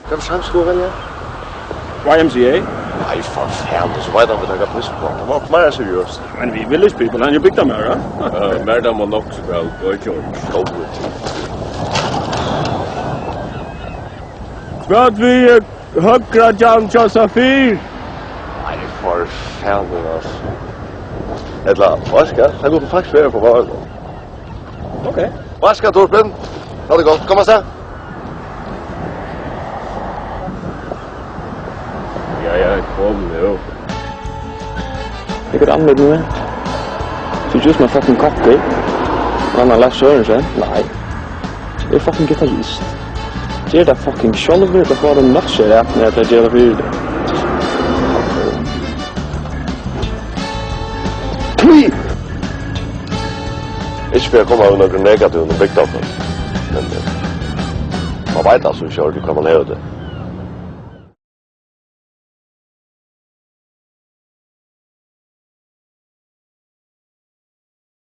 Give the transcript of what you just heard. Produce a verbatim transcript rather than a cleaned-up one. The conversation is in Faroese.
Hvat fyri sang skulu vit velja? Y M C A. Nei, for fanden, so veit hann, vit taka pissuprátt. Hann var meira seriøst. Men vit Village People, hann er jú bygdarmaður, ja? Ja, mær dámar nokk so væl Boy George. Góður. Hvat við, eh, høgra John Josafir? Nei, for fanden, altso. Ella, hvat skal? Hann gongur faktiskt vera uppá várinum. Ok. Vaska, Torben. Ha det godt. Kom og se. Ja, ja, kom nú. Hygg at andlitinum. Tú just my fucking cocktail. Hann er Lars Sørensen. Nei. Eg er fucking gitarist. Ger tað fucking sjálvur, ella fáa tú nokk at gera fyri teg. Ikki fyri at koma við nøkrum negativum um bygdarfólk, men, eh, man veit altso ikki ordiliga, hvar man hevur tað.